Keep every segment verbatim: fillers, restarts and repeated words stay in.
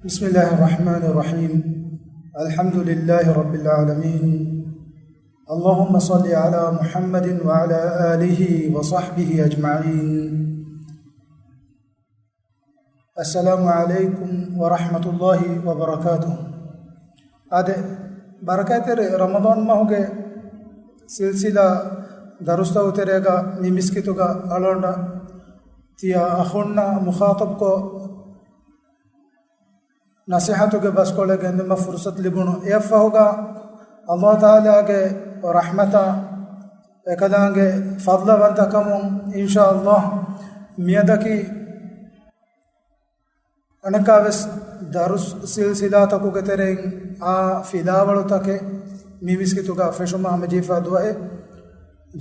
بسم الله الرحمن الرحيم. الحمد لله رب العالمين. اللهم صل على محمد وعلى آله وصحبه أجمعين. السلام عليكم ورحمة الله وبركاته. އާދެ، ބަރަކާތްތެރި ރަމަޟާން މަހުގެ ސިލްސިލާ ދަރުސްތަކުގެ ތެރޭގަ މި މިސްކިތުގަ އަޅުގަނޑަށް ތިޔަ އަޚުންނާ މުޚާޠަބުކޮށް، ނަޞޭޙަތުގެ ބަސްކޮޅެއް ގެންދިއުމަށް ފުރުޞަތު ލިބުނު. އެއަށްފަހުގަ ﷲ ތަޢާލާގެ ރަޙްމަތާ އެކަލާނގެ ފަޟްލަވަންތަކަމުން އިންޝާﷲ މިއަދަކީ އަނެއްކާވެސް ދަރުސް ސިލްސިލާތަކުގެ ތެރެއިން އާ ފިލާވަޅުތަކެއް މި މިސްކިތުގަ ފެށުމަށް ހަމަޖެހިފަ ދުވަހެއް.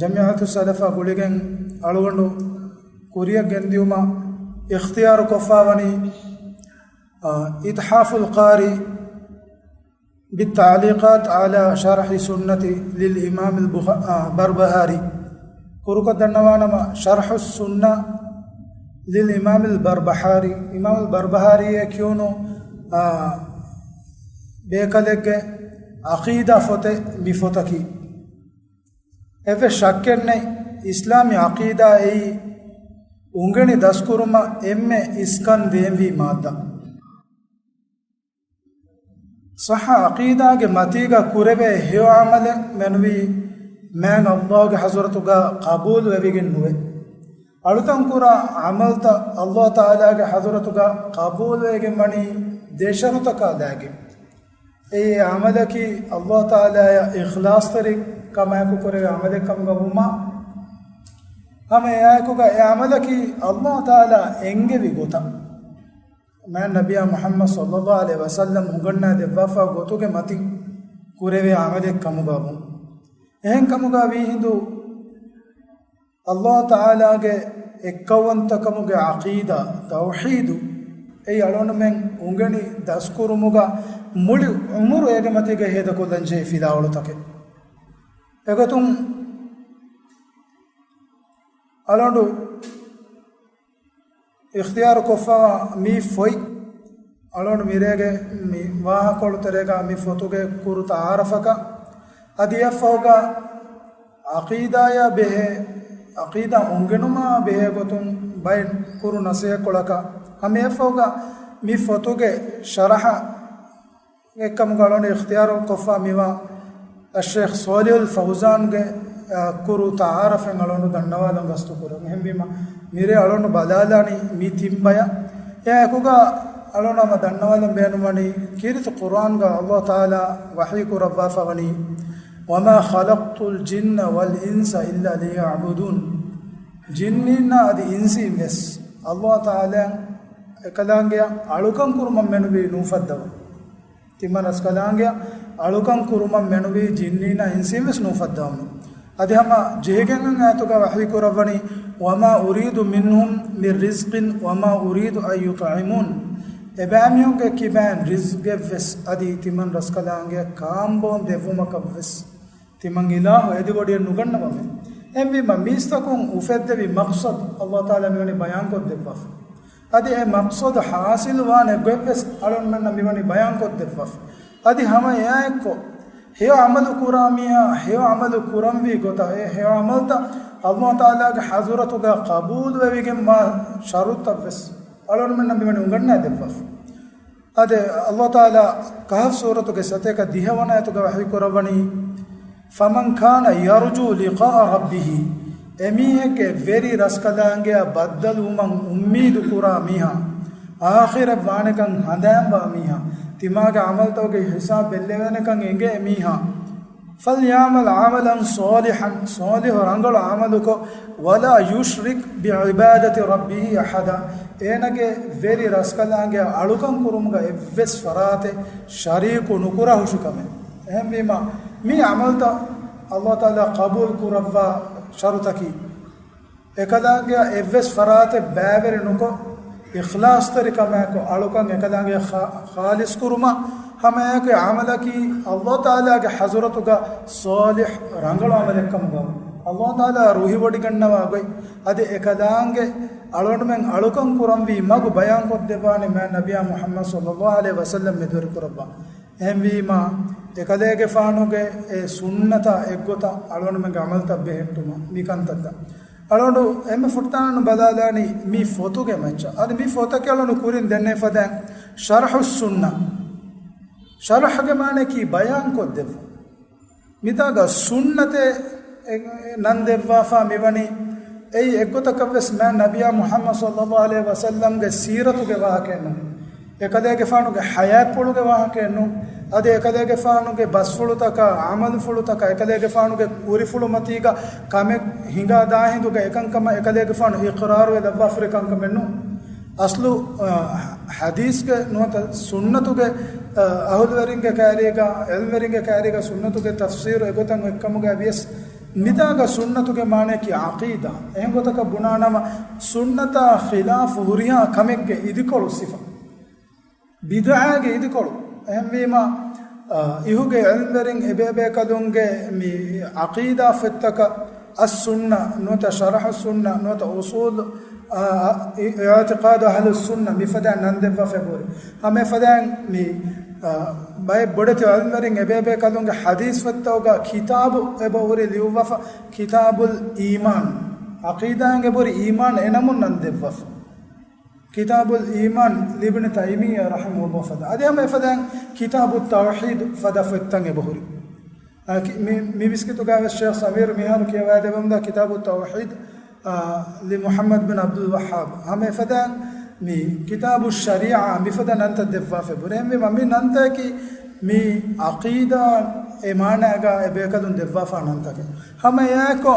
ޖަމިޢަތުއް ސަލަފާ ގުޅިގެން އަޅުގަނޑު ކުރިއަށް ގެންދިއުމަށް އިޚްތިޔާރު ކޮށްފަވަނީ، އާ، إتحاف القارئ بالتعليقات على شرح السنة للإمام البخ-، އާ، البربهاري. ކުރުކޮށް ދަންނަވާނަމަ، شرح السنة للإمام البربهاري، އިމާމުލް ބަރްބަހާރީއޭ ކިޔުނު، އާ، ބޭކަލެއްގެ ޢަޤީދާ ފޮތެއް މި ފޮތަކީ. އެއްވެސް ޝައްކެއް ނެތް، އިސްލާމީ ޢަޤީދާ އެއީ އުނގެނި ދަސްކުރުމަށް އެންމެ އިސްކަން ދޭންވީ މާއްދާ. ޞައްޙަ ޢަޤީދާގެ މަތީގަ ކުރެވޭ ހެޔޮ ޢަމަލެއް މެނުވީ މާތް ﷲގެ ޙަޟްރަތުގަ ޤަބޫލު ވެވިގެން ނުވޭ. އަޅުތަން ކުރާ ޢަމަލުތައް ﷲ ތަޢާލާގެ ޙަޟްރަތުގަ ޤަބޫލު ވެވިގެން ވަނީ ދެ ޝަރުޠަކާ ލާގެން. އެއީ ޢަމަލަކީ ﷲ ތަޢާލާއަށް އިޚްލާޞްތެރިކަމާއެކު ކުރެވޭ ޢަމަލެއް ކަމުގަ ވުމާ، ހަމަ އެއާއެކުގަ އެ ޢަމަލަކީ ﷲ ތަޢާލާ އެންގެވި ގޮތަށް މާތް ނަބިއްޔާ މުޙައްމަދު ޞައްލައްލާހު ޢަލައިހި ވަސައްލަމް އުނގަންނާ ދެއްވާފަ ގޮތުގެ މަތިން ކުރެވޭ ޢަމަލެއް ކަމުގަ ވުން. އެހެން ކަމުގަ ވީ ހިނދު ﷲ ތަޢާލާގެ އެއްކައުވަންތަކަމުގެ ޢަޤީދާ، ތައުޙީދު، އެއީ އަޅުގަނޑުމެން އުނގެނި ދަސްކުރުމުގަ މުޅި ޢުމުރު އޭގެ މަތީގަ ހޭދަކޮށްލަން ޖެހޭ ފިލާވަޅުތަކެއް. އެގޮތުން އަޅުގަނޑު އިޚްތިޔާރު ކޮށްފަވާ މި ފޮތް، އަޅުގަނޑު މިރޭގެ މި ވާހަކަކޮޅު ތެރޭގަ މި ފޮތުގެ ކުރު ތަޢާރަފަކަށް، އަދި އެއަށްފަހުގަ ޢަޤީދާޔާ ބެހޭ، ޢަޤީދާ އުނގެނުމާ ބެހޭ ގޮތުން ބައެއް ކުރު ނަޞޭޙަތްކޮޅަކަށް، ހަމަ އެއަށްފަހުގަ މި ފޮތުގެ ޝަރަޙަ އެއްކަމުގަ އަޅުގަނޑު އިޚްތިޔާރު ކޮށްފަ މިވާ އައްޝައިޚް ޞާލިޙުލް ފައުޒާންގެ، އަ، ކުރު ތަޢާރަފެއް އަޅުގަނޑު ދަންނަވާލަން ގަސްތު ކުރަން. އެހެންވީމަ، މިރޭ އަޅުގަނޑު ބަލާލާނީ މި ތިން ބަޔަށް. އެއާއެކުގަ އަޅުގަނޑު ހަމަ ދަންނަވާލަން ބޭނުންވަނީ، ކީރިތި ޤުރުއާންގަ ﷲ ތަޢާލާ ވަޙީ ކުރައްވާފަ ވަނީ، وما خلقت الجن والإنس إلا ليعبدون. ޖިންނީންނާ އަދި އިންސީން ވެސް ﷲ ތަޢާލާ އެކަލާނގެއަށް އަޅުކަން ކުރުމަށް މެނުވީ ނޫފައްދަވަން. ތިމަން ރަސްކަލާނގެއަށް އަޅުކަން ކުރުމަށް މެނުވީ ޖިންނީންނާ އިންސީން ވެސް ނޫފައްދަވަމެ. އަދި ހަމަ ޖެހިގެން އާޔަތުގަ ވަޙީ ކުރައްވަނީ، وما أريد منهم من رزق وما أريد أن يطعمون. އެބައިމީހުންގެ ކިބައިން ރިޒްޤެއް ވެސް އަދި ތިމަން ރަސްކަލާނގެއަށް ކާންބޯން ދެއްވުމަކަށް ވެސް ތިމަން އިލާހު އެދިވޮޑިއެއް ނުގަންނަވަމެ. އެހެންވީމަ މީސްތަކުން އުފެއްދެވި މަޤްޞަދު ﷲ ތަޢާލާ މިވަނީ ބަޔާންކޮށްދެއްވާފަ. އަދި އެ މަޤްޞަދު ޙާޞިލު ވާނެ ގޮތްވެސް އަޅުގަނޑުމެންނަށް މިވަނީ ބަޔާންކޮށްދެއްވާފަ. އަދި ހަމަ އެއާއެއްކޮށް، ހެޔޮ ޢަމަލު ކުރާ މީހާ ހެޔޮ ޢަމަލު ކުރަންވީ ގޮތަށް، އެ ހެޔޮ ޢަމަލުތައް ﷲ ތަޢާލާގެ ޙަޟްރަތުގަ ޤަބޫލުވެވިގެންވާ ޝަރުޠުތައްވެސް އަޅުގަނޑުމެންނަށް މިވަނީ އުނގަންނާދެއްވާފަ. އާދެ، ﷲ ތަޢާލާ ކަހަފް ސޫރަތުގެ ސަތޭކަ ދިހަވަނަ އާޔަތުގަ ވަޙީ ކުރައްވަނީ، فمن كان يرجو لقاء ربه، އެމީހެއްގެ ވެރި ރަސްކަލާނގެއާ ބައްދަލުވުމަށް އުއްމީދު ކުރާ މީހާ، އާޚިރަތް ވާނެކަން ހަނދާންވާ މީހާ، ތިމާގެ ޢަމަލުތަކުގެ ހިސާބު ބެއްލެވޭނެކަން އެނގޭ މީހާ، فليعمل عملا صالحا، ޞާލިޙު ރަނގަޅު ޢަމަލުކޮށް، ولا يشرك بعبادة ربه أحدا، އޭނަގެ ވެރި ރަސްކަލާނގެއާ އަޅުކަން ކުރުމުގަ އެއްވެސް ފަރާތެއް ޝަރީކު ނުކުރާ ހުށިކަމެއް. އެހެންވީމަ، މި ޢަމަލުތައް ﷲ ތަޢާލާ ޤަބޫލު ކުރައްވާ ޝަރުޠަކީ، އެކަލާނގެއާ އެއްވެސް ފަރާތެއް ބައިވެރި ނުކޮށް، އިޚްލާޞްތެރިކަމާއެކު އަޅުކަން އެކަލާނގެ ޚާ-، ޚާލިޞް ކުރުމަށް، ހަމައެއާއެކު ޢަމަލަކީ ﷲ ތަޢާލާގެ ޙަޟްރަތުގަ ޞާލިޙު ރަނގަޅު ޢަމަލެއްކަމުގަ. ﷲ ތަޢާލާ ރުހިވޮޑިގަންނަވާ ގޮތް، އަދި އެކަލާނގެ އަޅުގަނޑުމެން އަޅުކަން ކުރަންވީ މަގު ބަޔާންކޮށްދެއްވާނެ މާތް ނަބިއްޔާ މުޙައްމަދު ޞައްލައްލާހު ޢަލައިހި ވަސައްލަމް މެދުވެރިކުރައްވާ. އެހެންވީމާ، އެކަލޭގެފާނުގެ އެ ސުންނަތާ އެއްގޮތަށް އަޅުގަނޑުމެންގެ ޢަމަލުތައް ބެހެއްޓުމަށް މި ކަންތައްތައް. އަޅުގަނޑު އެންމެ ފުރަތަމަ ބަލާލާނީ މި ފޮތުގެ މައްޗަށް. އަދި މި ފޮތަކީ އަޅުގަނޑު ކުރިން ދެންނެވި ފަދައިން ޝަރަޙުއްސުންނަ. ޝަރަޙުގެ މާނައަކީ ބަޔާންކޮށްދެއްވުން. މިތާގަ ސުންނަތޭ އެ، ނަން ދެއްވާފާ މިވަނީ އެއީ އެއްގޮތަކަށްވެސް މާތް ނަބިއްޔާ މުޙައްމަދު ޞައްލައްލާހު ޢަލައިހި ވަސައްލަމްގެ ސީރަތުގެ ވާހަކައެއް ނޫން. އެކަލޭގެފާނުގެ ޙަޔާތްޕުޅުގެ ވާހަކައެއް ނޫން. އަދި އެކަލޭގެފާނުގެ ބަސްފުޅުތަކާ، ޢަމަލުފުޅުތަކާ، އެކަލޭގެފާނުގެ ކުރިފުޅު މަތީގަ ކަމެއް ހިނގާ ދާހިނދުގަ އެކަންކަމަށް އެކަލޭގެފާނު އިޤްރާރުވެ ލައްވާފައި ކަންކަމެއް ނޫން. އަސްލު، އަ، ޙަދީޘްގެ ނުވަތަ ސުންނަތުގެ، އަ، އަހުލުވެރިންގެ ކައިރީގަ، ޢިލްމުވެރިންގެ ކައިރީގަ ސުންނަތުގެ ތަފްސީރު އެގޮތަށް އޮތްކަމުގަ ވިޔަސް، މިތާގަ ސުންނަތުގެ މާނައަކީ ޢަޤީދާ. އެހެން ގޮތަކަށް ބުނާނަމަ، ސުންނަތާ ޚިލާފު ހުރިހާ ކަމެއްގެ އިދިކޮޅު ސިފަ. ބިދްޢާގެ އިދިކޮޅު. އެހެންވީމާ، އަ، އިހުގެ ޢިލްމުވެރިން އެބޭބޭކަލުންގެ މި ޢަޤީދާ ފޮތްތަކަށް، އައްސުންނަ ނުވަތަ ޝަރަޙުއްސުންނަ ނުވަތަ އުޞޫލު، އަ، އި-، އިޢުތިޤާދު އަހްލުއްސުންނަ މިފަދައިން ނަން ދެއްވާފައި ހުރި. ހަމަ އެފަދައިން މި، އަ، ބައެއް ބޮޑެތި ޢިލްމުވެރިން އެބޭބޭކަލުންގެ ޙަދީޘް ފޮތްތަކުގަ ކިތާބު އެބަ ހުރި ލިޔުއްވާފަ، ކިތާބުލް އީމާން، ޢަޤީދާއިން އެބަހުރި އީމާން އެނަމުން ނަން ދެއްވާފަ. ކިތާބުލް އީމާން ލިބްނި ތައިމިއްޔާ ރަޙިމަހުﷲ ފަދަ. އަދި ހަމަ އެފަދައިން ކިތާބު ތައުޙީދު ފަދަ ފޮތްތައް އެބަހުރި. އަ، ކި-، މި، މި މިސްކިތުގައި ވެސް ޝޭޚް ސަމީރު މިހާރު ކިޔަވައިދެއްވަމުންދާ ކިތާބު ތައުޙީދު، އަ، ލި މުޙައްމަދު ބިން ޢަބްދުލް ވައްހާބް. ހަމަ އެފަދައިން މި ކިތާބު ޝަރީޢާ މިފަދަ ނަންތައް ދެއްވާފަ ބުރެ. އެހެންވީމަ މި ނަންތަކީ މި ޢަޤީދާ އެ މާނައިގަ އެބޭކަލުން ދެއްވާފާ ނަންތަކެއް. ހަމަ އެއާއެކު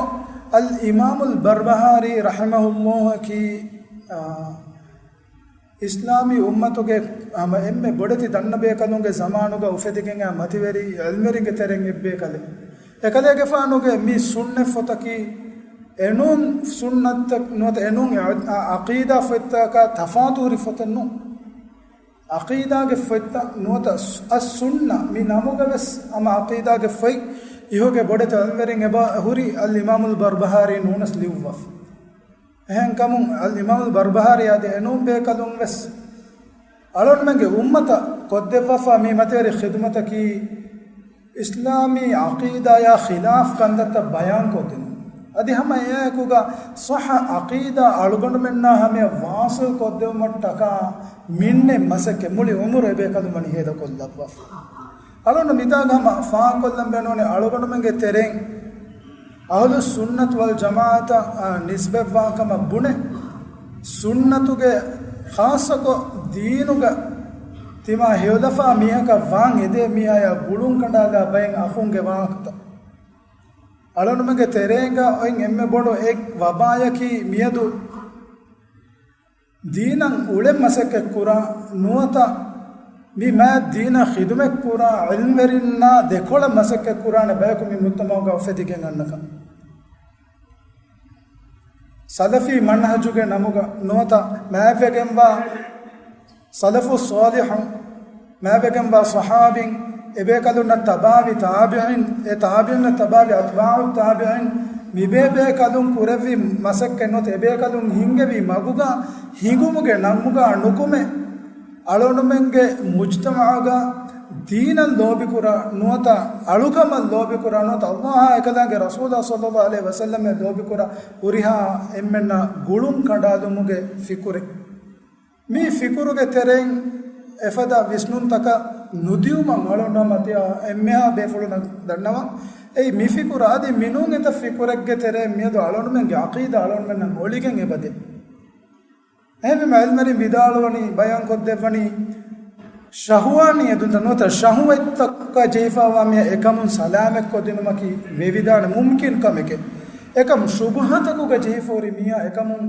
އަލް އިމާމުލް ބަރްބަހާރީ ރަޙިމަހުﷲ އަކީ، އާ، އިސްލާމީ އުއްމަތުގެ ހަމަ އެންމެ ބޮޑެތި ދަންނަބޭކަލުންގެ ޒަމާނުގަ އުފެދިގެން އާ މަތިވެރި ޢިލްމުވެރިންގެ ތެރެއިން އެއްބޭކަލެއް. އެކަލޭގެފާނުގެ މި ސުންނަތް ފޮތަކީ އެނޫން ސުންނަތްތައް ނުވަތަ އެނޫން އަ-، އަ-، ޢަޤީދާ ފޮތްތަކާ ތަފާތު ހުރި ފޮތެއް ނޫން. ޢަޤީދާގެ ފޮތްތައް ނުވަތަ އައްސުންނަ މި ނަމުގަ ވެސް ހަމަ ޢަޤީދާގެ ފޮތް އިހުގެ ބޮޑެތި ޢިލްމުވެރިން އެބަ ހުރި އަލް އިމާމުލް ބަރްބަހާރީ ނޫނަސް ލިޔުއްވާފަ. އެހެންކަމުން އަލް އިމާމުލް ބަރްބަހާރީ އަދި އެނޫން ބޭކަލުން ވެސް އަޅުގަނޑުމެންގެ އުއްމަތަށް ކޮށްދެއްވާފާ މި މަތިވެރި ޚިދުމަތަކީ އިސްލާމީ ޢަޤީދާޔާ ޚިލާފް ކަންތައްތައް ބަޔާންކޮށްދިނުން. އަދި ހަމަ އެއާއެކުގަ ޞައްޙަ ޢަޤީދާ އަޅުގަނޑުމެންނާ ހަމަޔަށް ވާޞިލް ކޮށްދެވުމަށްޓަކާ މިންނެ މަސައްކަތް މުޅި ޢުމުރު އެބޭކަލުން ވަނީ ހޭދަކޮށްލައްވާފަ. އަޅުގަނޑު މިތާގަ ހަމަ ފާހަގަކޮށްލަން ބޭނުންވަނީ އަޅުގަނޑުމެންގެ ތެރެއިން އަހުލުއްސުންނަތު ވަލްޖަމާޢަތަށް، އާ، ނިސްބަތްވާ ކަމަށް ބުނެ، ސުންނަތުގެ ޚާއްޞަކޮށް ދީނުގަ ތިމާ ހެޔޮލަފާ މީހަކަށް ވާން އެދޭ މީހާޔާ ގުޅުން ކަނޑާލާ ބައެއް އަޚުންގެ ވާހަކަތައް. އަޅުގަނޑުމެންގެ ތެރޭގަ އޮތް އެންމެ ބޮޑު އެއް ވަބާޔަކީ މިއަދު ދީނަށް އުޅެން މަސައްކަތް ކުރާ ނުވަތަ މި މާތް ދީނަށް ޚިދުމަތް ކުރާ ޢިލްމުވެރިންނާ ދެކޮޅަށް މަސައްކަތް ކުރާނެ ބަޔަކު މި މުޖްތަމަޢުގަ އުފެދިގެން އަންނަކަން. ސަލަފީ މަންހަޖުގެ ނަމުގަ ނުވަތަ މާތްވެގެންވާ ސަލަފު ޞާލިޙުން، މާތްވެގެންވާ ޞަޙާބީން، އެބޭކަލުންނަށް ތަބާވި ތާބިޢީން، އެ ތާބިޢީންނަށް ތަބާވި އަތްބާޢު ތާބިޢީން، މިބޭބޭކަލުން ކުރެއްވި މަސައްކަތް ނުވަތަ އެބޭކަލުން ހިންގެވި މަގުގަ ހިނގުމުގެ ނަންމުގަ ނުކުމެ، އަޅުގަނޑުމެންގެ މުޖްތަމަޢުގަ ދީނަށް ލޯބިކުރާ ނުވަތަ އަޅުކަމަށް ލޯބިކުރާ ނުވަތަ ﷲ އާ އެކަލާނގެ ރަސޫލާ ޞައްލައްލާހު ޢަލައިހި ވަސައްލަމަށް ލޯބިކުރާ ހުރިހާ އެންމެންނަށް ގުޅުން ކަނޑާލުމުގެ ފިކުރެއް. މި ފިކުރުގެ ތެރެއިން އެފަދަ ވިސްނުންތަކަށް ނުދިއުމަށް އަޅުގަނޑު މަތިވާ އެންމެހާ ބޭފުޅުންނަށް ދަންނަވަން. އެއީ މި ފިކުރު އަދި މިނޫން އެތައް ފިކުރެއްގެ ތެރެއިން މިއަދު އަޅުގަނޑުމެންގެ ޢަޤީދާ އަޅުގަނޑުމެންނަށް އޮޅިގެން އެބަދޭ. އެހެންވީމަ ޢިލްމުވެރިން ވިދާޅުވަނީ، ބަޔާންކޮށްދެއްވަނީ، ޝަހުވާނީ އެދުންތައް ނުވަތަ ޝަހުވަތްތަކަށް ޖެހިފައިވާ މީހާ އެކަމުން ސަލާމަތްކޮށްދިނުމަކީ ވެވިދާނެ މުމްކިން ކަމެކޭ. އެކަމް ޝުބުހަތަކުގަ ޖެހިފަހުރި މީހާ އެކަމުން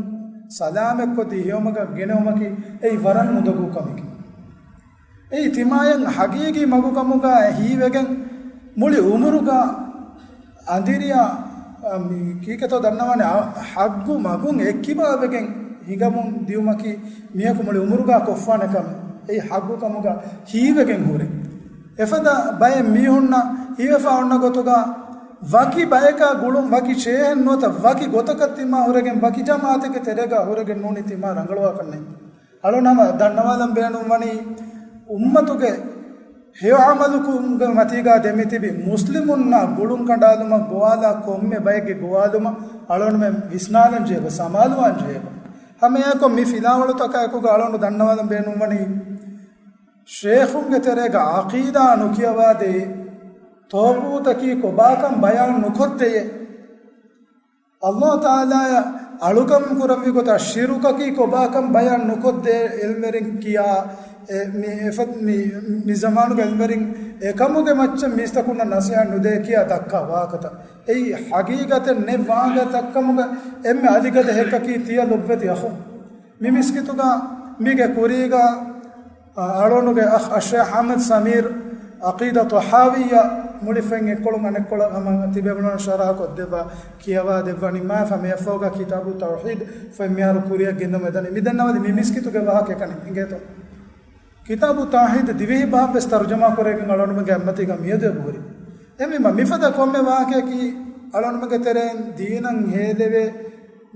ސަލާމަތްކޮށްދީ ހެޔޮމަގަށް ގެނެވުމަކީ އެއީ ވަރަށް ނުދޮގު ކަމެކޭ. އެއީ ތިމާޔަށް ޙަޤީޤީ މަގުކަމުގަ ހީވެގެން މުޅި އުމުރުގަ އަނދިރިޔާ، އަ، މި ކީކޭތޯ ދަންނަވާނެ، އަ، ޙައްޤު މަގުން އެއްކިބާވެގެން ހިނގަމުން ދިޔުމަކީ މީހަކު މުޅި އުމުރުގަ ކޮށްފާނެ ކަމެއް. އެއީ ޙައްޤު ކަމުގަ ހީވެގެން ހުރޭ. އެފަދަ ބައެއް މީހުންނަށް ހީވެފަ އޮންނަ ގޮތުގަ ވަކި ބަޔަކާ ގުޅުން، ވަކި ޝޭހެއް ނުވަތަ ވަކި ގޮތަކަށް ތިމާ ހުރެގެން، ވަކި ޖަމާއަތެއްގެ ތެރޭގަ ހުރެގެން ނޫނީ ތިމާ ރަނގަޅުވާކަށް ނެތް. އަޅުނަމަ ދަންނަވާލަން ބޭނުންވަނީ، އުއްމަތުގެ ހެޔޮ އަމަލުކުންގެ މަތީގަ ދެމިތިބި މުސްލިމުންނާ ގުޅުން ކަނޑާލުމަށް ގޮވާލާ ކޮންމެ ބައެއްގެ ގޮވާލުމަށް އަޅުންމެން ވިސްނާލަން ޖެހޭ، ސަމާލުވާން ޖެހޭ. ހަމައެއާއެކު މި ފިލާވަޅުތަކާއެކުގަ އަޅުން ދަންނަވާލަން ބޭނުންވަނީ، ޝޭޚުންގެ ތެރޭގަ ޢަޤީދާ ނުކިޔަވާދޭ، ޠާޣޫތަކީ ކޮބާކަން ބަޔާން ނުކޮށްދެޔޭ. ﷲ ތަޢާލާއަށް އަޅުކަން ކުރެއްވި ގޮތަށް ޝިރުކަކީ ކޮބާކަން ބަޔާން ނުކޮށްދޭ ޢިލްމުވެރިން ކިޔާ، އެ، މި އެފަ-، މި، މި ޒަމާނުގެ ޢިލްމުވެރިން އެކަމުގެ މައްޗަށް މީސްތަކުންނަށް ނަޞޭޙަތް ނުދޭ ކިޔާ ދައްކާ ވާހަކަތައް. އެއީ ޙަޤީޤަތެއް ނެތް ވާހަކަތައް ދައްކަމުގަ އެންމެ އަލިގަދަ ހެއްކަކީ ތިޔަ ލޮބުވެތި އަޚުން. މި މިސްކިތުގަ މީގެ ކުރީގަ، އަ، އަޅުނުގެ އަޚް އައްޝޭޚް އަޙްމަދު ސަމީރު ޢަޤީދާ ޠަޙާވިއްޔާ މުޅި ފެން އެއްކޮޅުން އަނެއްކޮޅަށް ހަމަ ތިބޭބުޅުންނަށް ޝަރަޙަ ކޮށްދެއްވާ، ކިޔަވާ ދެއްވަނީ. މާ ފަ މިއަށްފަހުގަ ކިތާބު ތައުޙީދު ފެން މިހާރު ކުރިއަށް ގެންދަމުން އެދަނީ. މި ދެންނަވަލި މި މިސްކިތުގެ ވާހަކަ އެކަނި އިނގޭތޯ. ކިތާބު ތައުޙީދު ދިވެހި ބަހަށް ވެސް ތަރުޖަމާ ކުރެވިގެން އަޅުގަނޑުމެންގެ އެއްމަތީގަ މިއަދު އެބަހުރި. އެހެންވީމަ، މިފަދަ ކޮންމެ ވާހަކަޔަކީ އަޅުގަނޑުމެންގެ ތެރެއިން ދީނަށް ހޭލެވޭ،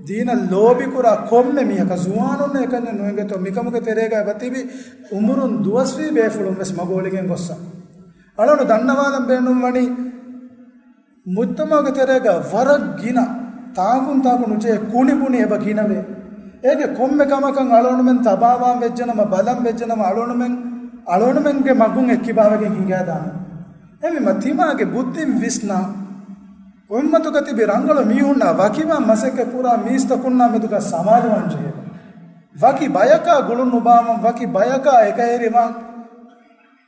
ދީނަށް ލޯބިކުރާ ކޮންމެ މީހަކަށް، ޒުވާނުންނަށް އެކަންޏެއް ނުއެނގޭތޯ، މިކަމުގެ ތެރޭގަ އެބަތިބި އުމުރުން ދުވަސްވީ ބޭފުޅުން ވެސް މަގު އޮޅިގެން ގޮއްސަ. އަޅުގަނޑު ދަންނަވާލަން ބޭނުންވަނީ، މުޖްތަމަޢުގެ ތެރޭގަ ވަރަށް ގިނަ، ތާކުން ތާކު ނުޖެހޭ ކުނިބުނި އެބަ ގިނަވޭ. އޭގެ ކޮންމެ ކަމަކަށް އަޅުގަނޑުމެން ތަބާވާން ވެއްޖެނަމަ، ބަލަން ވެއްޖެނަމަ، އަޅުގަނޑުމެން، އަޅުގަނޑުމެންގެ މަގުން އެއްކިބާވެގެން ހިނގާދާނެ. އެހެންވީމަ، ތިމާގެ ބުއްދިން ވިސްނާ، އުއްމަތުގަ ތިބި ރަނގަޅު މީހުންނާ ވަކިވާން މަސައްކަތް ކުރާ މީސްތަކުންނާ މެދުގަ ސަމާލުވާން ޖެހޭ. ވަކި ބަޔަކާ ގުޅުން ނުބާވަން، ވަކި ބަޔަކާ އެކަހެރިވާން.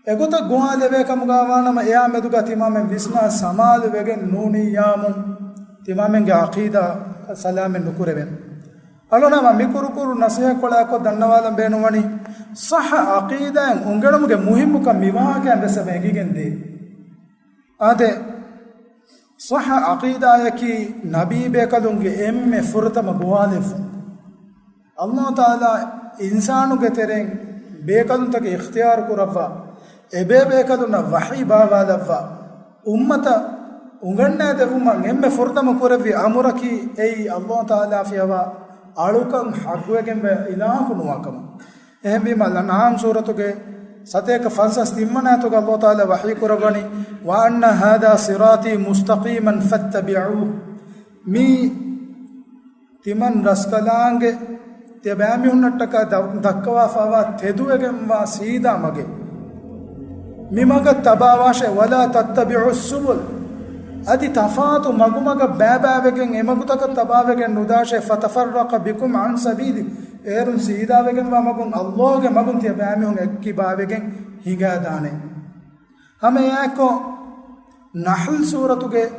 އެގޮތަށް ގޮވާލެވޭ ކަމުގަ ވާނަމަ، އެއާ މެދުގަ ތިމާމެން ވިސްނާ ސަމާލުވެގެން ނޫނިއްޔާމުން ތިމާމެންގެ ޢަޤީދާ ސަލާމަތް ނުކުރެވެން. އަޅުނަމަ މި ކުރުކުރު ނަޞޭޙަތްކޮޅާކޮށް ދަންނަވާލަން ބޭނުންވަނީ، ޞައްޙަ ޢަޤީދާއިން އުނގެނުމުގެ މުހިއްމުކަން މި ވާހަކައިން ވެސް އެބަ އެނގިގެން ދޭ. އާދެ، ޞައްޙަ ޢަޤީދާއަކީ ނަބީ ބޭކަލުންގެ އެންމެ ފުރަތަމަ ގޮވާލެއްވުން. ﷲ ތަޢާލާ އިންސާނުގެ ތެރެއިން ބޭކަލުންތަކެއް އިޚްތިޔާރު ކުރައްވާ، އެބޭބޭކަލުންނަށް ވަޙީ ބާވާލައްވާ، އުއްމަތަށް އުނގަންނައިދެއްވުމަށް އެންމެ ފުރަތަމަ ކުރެއްވި އަމުރަކީ އެއީ ﷲ ތަޢާލާ ފިޔަވާ އަޅުކަން ޙައްޤުވެގެންވާ އިލާހަކު ނުވާކަމަށް. އެހެންވީމަ، ލަންޢާމް ސޫރަތުގެ ސަތޭކަ ފަންސާސް ތިންވަނަ އާޔަތުގަ ﷲ ތަޢާލާ ވަޙީ ކުރައްވަނީ، "وَأَنَّ هَذَا صِرَاطِي مُسْتَقِيمًا فَاتَّبِعُوهُ." މީ ތިމަން ރަސްކަލާނގެ ތިޔަބައިމީހުންނަށްޓަކާ ދަ-، ދައްކަވާފައިވާ ތެދުވެގެންވާ ސީދާ މަގެއް. މި މަގަށް ތަބާވާށޭ، "وَلَا تَتَّبِعُوا السُّبُلَ." އަދި ތަފާތު މަގުމަގަށް ބައިބައިވެގެން އެ މަގުތަކަށް ތަބާވެގެން ނުދާށޭ، "فَتَفَرَّقَ بِكُمْ عَنْ سَبِيلِهِ." އޭރުން ސީދާވެގެންވާ މަގުން ﷲގެ މަގުން ތިޔަބައިމީހުން އެއްކިބާވެގެން ހިނގާދާނެ. ހަމައެއާއެކު، ނަޙްލް ސޫރަތުގެ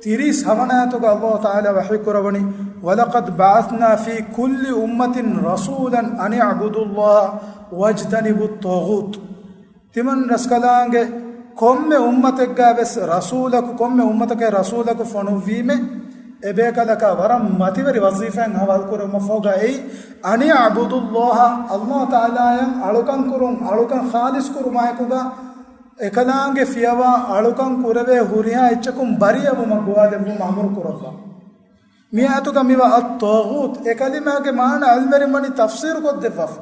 ތިރީސް ހަވަނަ އާޔަތުގަ ﷲ ތަޢާލާ ވަޙީ ކުރައްވަނީ، "وَلَقَدْ بَعَثْنَا فِي كُلِّ أُمَّةٍ رَسُولًا أَنِ اعْبُدُوا اللَّهَ وَاجْتَنِبُوا الطَّاغُوتَ." ތިމަން ރަސްކަލާނގެ ކޮންމެ އުއްމަތެއްގަ ވެސް ރަސޫލަކު، ކޮންމެ އުއްމަތަކަށް ރަސޫލަކު ފޮނުއްވީމޭ، އެބޭކަލަކާ ވަރަށް މަތިވެރި ވަޒީފާއެއް ހަވާލުކުރުމަށްފަހުގަ އެއީ، "أَنِ اعْبُدُوا اللَّهَ." ﷲ ތަޢާލާއަށް އަޅުކަން ކުރުން، އަޅުކަން ޚާލިޞް ކުރުމާއެކުގަ، އެކަލާނގެ ފިޔަވާ އަޅުކަން ކުރެވޭ ހުރިހާ އެއްޗަކުން ބަރީއަވުމަށް ގޮވާލެއްވުމަށް އަމުރު ކުރައްވާ. މި އާޔަތުގަ މިވާ އައްޠާޣޫތު އެ ކަލިމާގެ މާނަ ޢިލްމުވެރިން ވަނީ ތަފްސީރު ކޮށްދެއްވާފަ.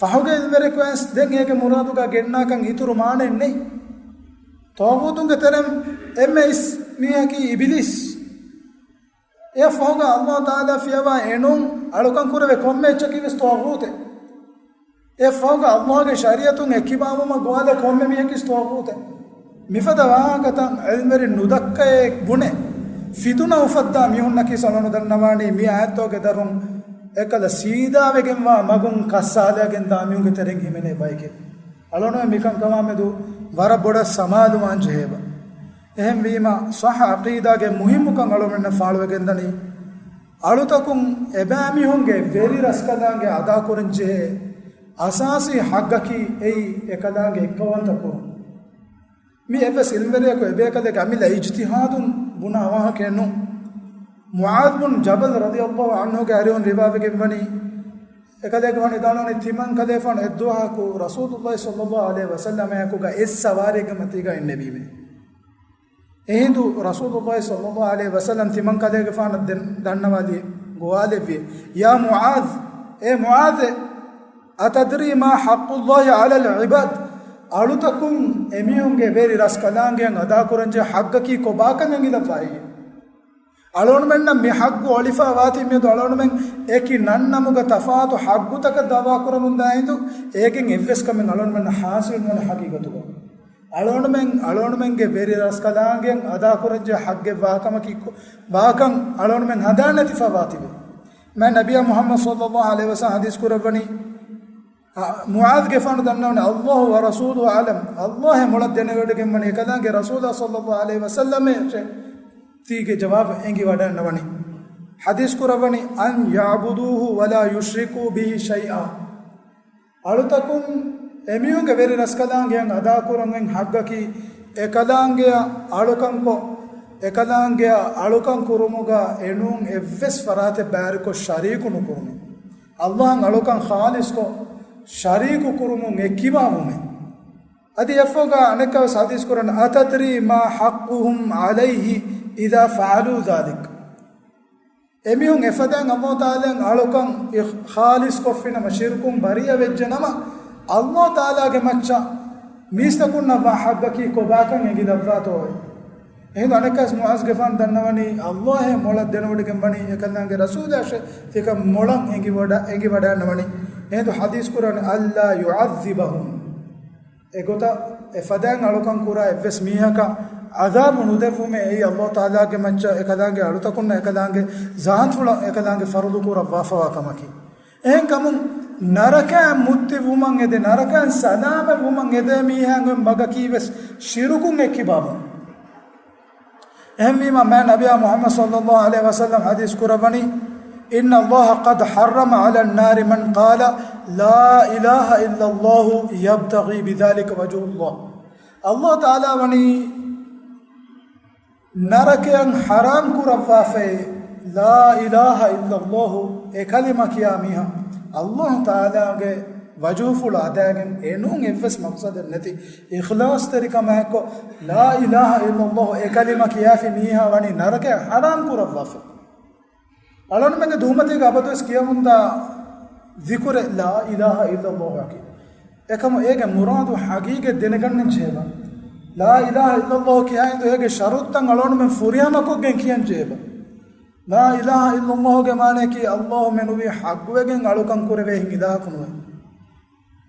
ފަހުގެ ޢިލްމުވެރިޔަކު ވެސް ދެން އޭގެ މުރާދުގަ ގެންނާކަން އިތުރު މާނައެއް ނެތް. ޠާޣޫތުންގެ ތެރެއިން އެންމެ އިސް މީހަކީ އިބިލީސް. އެއަށްފަހުގަ ﷲ ތަޢާލާ ފިޔަވާ އެނޫން އަޅުކަން ކުރެވޭ ކޮންމެ އެއްޗަކީ ވެސް ޠާޣޫތެއް. އެއަށްފަހުގަ ﷲގެ ޝަރީޢަތުން އެއްކިބާވުމަށް ގޮވާލޭ ކޮންމެ މީހަކީ ވެސް ޠާޣޫތެއް. މިފަދަ ވާހަކަތައް ޢިލްމުވެރިން ނުދައްކައޭ ބުނެ، ފިތުނަ އުފައްދާ މީހުންނަކީ އަޅުގަނޑު ދަންނަވާނީ މި އާޔަތުގެ ދަށުން އެކަލަ ސީދާވެގެންވާ މަގުން ކައްސާލައިގެން ދާ މީހުންގެ ތެރެއިން ހިމެނޭ ބައެކޭ. އަޅުގަނޑު މިކަންކަމާމެދު ވަރަށް ބޮޑަށް ސަމާލުވާން ޖެހޭބަ. އެހެންވީމަ، ޞައްޙަ ޢަޤީދާގެ މުހިއްމުކަން އަޅުގަނޑުމެންނަށް ފާޅުވެގެންދަނީ، އަޅުތަކުން އެބައިމީހުންގެ ވެރި ރަސްކަލާނގެ އަދާކުރަންޖެހޭ އަސާސީ ޙައްޤަކީ އެއީ އެކަލާނގެ އެއްކައުވަންތަ ކުރުން. މި އެއްވެސް ޢިލްމުވެރިޔަކު އެބޭކަލެއްގެ އަމިއްލަ އިޖްތިހާދުން ބުނާ ވާހަކައެއް ނޫން. މުޢާޛު ބުން ޖަބަލް ރަޟިޔަﷲ ޢަންހުގެ އަރިހުން ރިވާވެގެންވަނީ، އެކަލޭގެފާނު ވިދާޅުވަނީ، ތިމަން ކަލޭފާނު އެއްދުވަހަކު ރަސޫލުﷲ ޞައްލަﷲ ޢަލައިހި ވަސައްލަމައާއެކުގަ އެއް ސަވާރީގެ މަތީގަ އިންނެވީމޭ. އެހިނދު ރަސޫލުﷲ ޞައްލަﷲ ޢަލައިހި ވަސައްލަމް ތިމަން ކަލޭގެފާނަށް ދެން ދަންނަވާލި ގޮވާލެއްވި، يا معاذ، އޭ މުޢާޛް، أتدري ما حق الله على العباد؟ އަޅުތަކުން އެމީހުންގެ ވެރި ރަސްކަލާނގެއަށް އަދާކުރަންޖެހޭ ޙައްޤަކީ ކޮބާކަން އެނގިލައްވާ ހެއްޔޭ؟ އަޅުގަނޑުމެންނަށް މި ޙައްޤު އޮޅިފަ ވާތީ މިއަދު އަޅުގަނޑުމެން އެކި ނަންނަމުގަ ތަފާތު ޙައްޤުތަކަށް ދަޢުވާ ކުރަމުންދާ ހިނދު، އޭގެން އެއްވެސް ކަމެއް އަޅުގަނޑުމެންނަށް ޙާޞިލު ނުވަނީ ޙަޤީޤަތުގަ. އަޅުގަނޑުމެން، އަޅުގަނޑުމެންގެ ވެރި ރަސްކަލާނގެއަށް އަދާކުރަންޖެހޭ ޙައްޤެއް ވާކަމަކީ ކޮ-، ވާކަން އަޅުގަނޑުމެން ހަނދާން ނެތިފަ ވާތީވެ. މާތް ނަބިއްޔާ މުޙައްމަދު ޞައްލަﷲ ޢަލައިހި ވަސައްލަމް ޙަދީޘް ކުރައްވަނީ، އަ، މުޢާޛްގެފާނު ދަންނަވަނީ، الله ورسوله أعلم، ﷲ އޭ މޮޅަށް ދެނެވޮޑިގެންވަނީ އެކަލާނގެ ރަސޫލާ ޞައްލަﷲ ޢަލައިހި ވަސައްލަމަށޭ ތީގެ ޖަވާބު އެނގިވަޑައިގަންނަވަނީ. ޙަދީޘް ކުރައްވަނީ، أن يعبدوه ولا يشركوا به شيئا. އަޅުތަކުން އެމީހުންގެ ވެރި ރަސްކަލާނގެއަށް އަދާކުރަން އޮތް ޙައްޤަކީ، އެކަލާނގެއަށް އަޅުކަންކޮށް، އެކަލާނގެއަށް އަޅުކަން ކުރުމުގަ އެނޫން އެއްވެސް ފަރާތެއް ބައިވެރިކޮށް ޝަރީކު ނުކުރުން. ﷲ އަށް އަޅުކަން ޚާލިޞްކޮށް، ޝަރީކު ކުރުމުން އެއްކިބާވުމެއް. އަދި އެއަށްފަހުގަ އަނެއްކާވެސް ޙަދީޘް ކުރަން، أتدري ما حقهم عليه إذا فعلوا ذلك؟ އެމީހުން އެފަދައިން ﷲ ތަޢާލާއަށް އަޅުކަން އިޚް-، ޚާލިޞްކޮށްފިނަމަ، ޝިރުކުން ބަރީއަވެއްޖެނަމަ، ﷲ ތަޢާލާގެ މައްޗަށް މީސްތަކުންނަށް ވާ ޙައްޤަކީ ކޮބާކަން އެނގިލައްވާތޯއޭ؟ އެހިނދު އަނެއްކާވެސް މުޢާޛްގެފާނު ދަންނަވަނީ، ﷲ އޭ މޮޅަށް ދެނެވޮޑިގެން ވަނީ އެކަލާނގެ ރަސޫލާއަށޭ ތިކަން މޮޅަށް އެނގިވަޑަ-، އެނގިވަޑައިގަންނަވަނީ. އެހިނދު ޙަދީޘް ކުރަން، ألا يعذبهم. އެގޮތަށް އެފަދައިން އަޅުކަން ކުރާ އެއްވެސް މީހަކަށް ޢަޛާބު ނުދެއްވުމޭ އެއީ ﷲ ތަޢާލާގެ މައްޗަށް އެކަލާނގެ އަޅުތަކުންނަށް އެކަލާނގެ ޒާތުފުޅަށް އެކަލާނގެ ފަރުޟު ކުރައްވާފަވާ ކަމަކީ. އެހެންކަމުން ނަރަކައިން މުއްތި ވުމަށް އެދޭ، ނަރަކައިން ސަލާމަތް ވުމަށް އެދޭ މީހާގެ މަގަކީވެސް ޝިރުކުން އެއްކިބާވުން. އެހެންވީމަ، މާތް ނަބިއްޔާ މުޙައްމަދު ޞައްލަﷲ ޢަލައިހި ވަސައްލަމަ ޙަދީޘް ކުރައްވަނީ، إن الله قد حرم على النار من قال لا إله إلا الله يبتغي بذلك وجه الله. ﷲ ތަޢާލާ ވަނީ ނަރަކައަށް ޙަރާމް ކުރައްވާފައި، لا إله إلا الله އެ ކަލިމަ ކިޔާ މީހާ، ﷲ ތަޢާލާގެ ވަޖުހުފުޅު އަދައިގެން އެނޫން އެއްވެސް މަޤްޞަދެއް ނެތި، އިޚްލާޞްތެރިކަމާއެއްކޮށް، لا إله إلا الله އެ ކަލިމަ ކިޔާފި މީހާ ވަނީ ނަރަކައަށް ޙަރާމް ކުރައްވާފަ. އަޅުގަނޑުމެންގެ ދުހުމަތީގަ އަބަދުވެސް ކިޔަމުންދާ ޛިކުރެއް لا إله إلا الله އަކީ. އެކަމު އޭގެ މުރާދު ޙަޤީޤަތް ދެނެގަންނަން ޖެހޭބަ. لا إله إلا الله ކިޔާ ހިނދު އޭގެ ޝަރުޠުތައް އަޅުގަނޑުމެން ފުރިހަމަކޮށްގެން ކިޔަން ޖެހޭބަ. لا إله إلا الله ގެ މާނައަކީ ﷲ މެނުވީ ޙައްޤުވެގެން އަޅުކަން ކުރެވޭ ހިނގި އިލާހަކު ނުވޭ.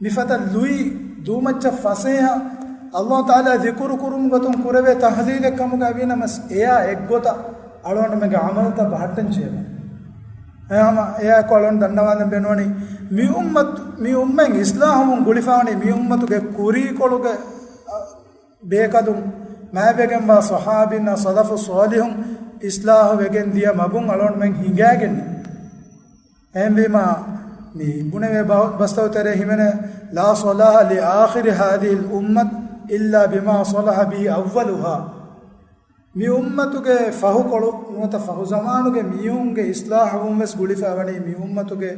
މިފަދަ ލުއި ދޫމައްޗަށް ފަސޭހަ، ﷲ ތަޢާލާ ޛިކުރު ކުރުމުގެ ގޮތުން ކުރެވޭ ތަޙްލީލެއް ކަމުގައި ވީނަމަސް، އެޔާ އެއްގޮތަށް އަޅުގަނޑުމެންގެ ޢަމަލުތައް ބަހައްޓަން ޖެހޭ. އެހަމަ އެޔާއެކު އަޅުގަނޑު ދަންނަވާލަން ބޭނުންވަނީ، މި އުއްމަތު، މި އުއްމަތް އިޞްލާޙުވުން ގުޅިފަވަނީ މި އުއްމަތުގެ ކުރީކޮޅުގެ، އަ، ބޭކަލުން މާތްވެގެންވާ ޞަޙާބީންނާ ސަލަފު ޞާލިޙުން އިޞްލާޙުވެގެން ދިޔަ މަގުން އަޅުގަނޑުމެން ހިނގައިގެން. އެހެންވީމާ، މި ބުނެވޭ ބަ-، ބަސްތައް ތެރޭ ހިމެނޭ، لا صلاح لآخر هذه الأمة إلا بما صلح به أولها. މި އުއްމަތުގެ ފަހުކޮޅު ނުވަތަ ފަހު ޒަމާނުގެ މީހުންގެ އިޞްލާޙުވުން ވެސް ގުޅިފައިވަނީ މި އުއްމަތުގެ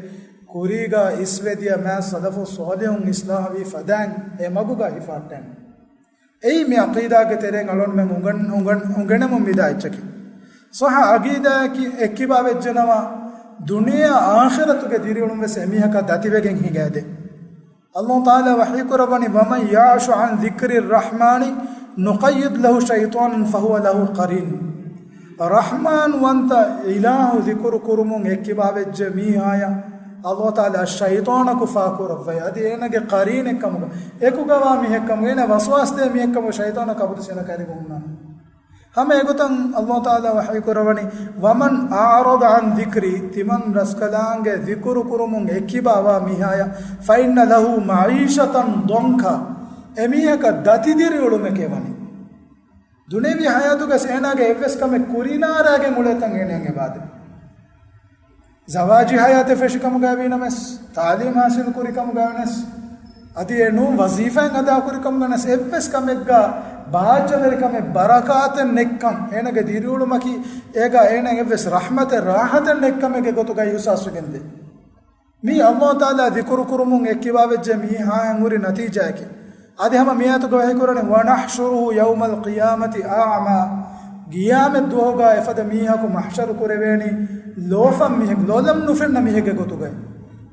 ކުރީގަ އިސްވެދިޔަ މާތް ސަލަފު ޞާލިޙުން އިޞްލާޙުވި ފަދައިން އެ މަގުގަ ހިފަހައްޓަން. އެއީ މި ޢަޤީދާގެ ތެރެއިން އަޅުގަނޑުމެން އުނގަން-، އުނގަން-، އުނގެނެމުން މިދާ އެއްޗަކީ. ޞައްޙަ ޢަޤީދާއަކީ އެއްކިބާ ވެއްޖެނަމަ، ދުނިޔެއާ އާޚިރަތުގެ ދިރިއުޅުން ވެސް އެމީހަކަށް ދަތިވެގެން ހިނގައިދޭ. ﷲ ތަޢާލާ ވަޙީ ކުރައްވަނީ، ومن يعش عن ذكر الرحمن نقيض له شيطانا فهو له قرين. ރަޙްމާން ވަންތަ އިލާހު ޛިކުރު ކުރުމުން އެއްކިބާ ވެއްޖެ މީހާޔަށް ﷲ ތަޢާލާ ޝައިޠާނަކު ފާކުރައްވައި، އަދި އޭނަގެ ޤަރީނެއްކަމުގަ، އެކުގަވާ މީހެއްކަމުގަ، އޭނަ ވަސްވާސްދޭ މީހެއްކަމުގަ ޝައިޠާނަކު އަބަދު އޭނަ ކައިރިގަ ހުންނާނެ. ހަމަ އެގޮތަށް ﷲ ތަޢާލާ ވަޙީ ކުރައްވަނީ، ومن أعرض عن ذكري، ތިމަން ރަސްކަލާނގެ ޛިކުރު ކުރުމުން އެއްކިބާވާ މީހާޔަށް، فإن له معيشة ضنكا، އެމީހަކަށް ދަތި ދިރިއުޅުމެކޭ ވަނީ. ދުނިޔަވީ ޙަޔާތުގަސް އޭނާގެ އެއްވެސް ކަމެއް ކުރިނާރާގެން އުޅޭތަން އޭނައަށް އެބާދެ. ޒަވާޖީ ޙަޔާތެއް ފެށި ކަމުގައި ވީނަމަސް، ތާލީމް ޙާޞިލު ކުރި ކަމުގައި ވެސް، އަދި އެ ނޫން ވަޒީފާއެއް އަދާކުރި ކަމުގައި ވެސް، އެއްވެސް ކަމެއްގަ ބާއްޖަވެރިކަމެއް ބަރަކާތެއް ނެތްކަން، އޭނަގެ ދިރިއުޅުމަކީ އޭގަ އޭނަ އެއްވެސް ރަޙްމަތެއް ރާޙަތެއް ނެތްކަމެއްގެ ގޮތުގައި އިޙްސާސްވެގެންދޭ. މީ ﷲ ތަޢާލާ ޛިކުރު ކުރުމުން އެއްކިބާވެއްޖެ މީހާއަށް ހުރި ނަތީޖާއަކީ. އަދި ހަމަ މިއާޔަތުގަ ވަޙީކުރަނީ، "ونحشره يوم القيامة أعمى." ގިޔާމަތް ދުވަހުގަ އެފަދަ މީހަކު މަޙްޝަރު ކުރެވޭނީ ލޯފަން މީހެއް، ލޮލަށް ނުފެންނަ މީހެއްގެ ގޮތުގައި.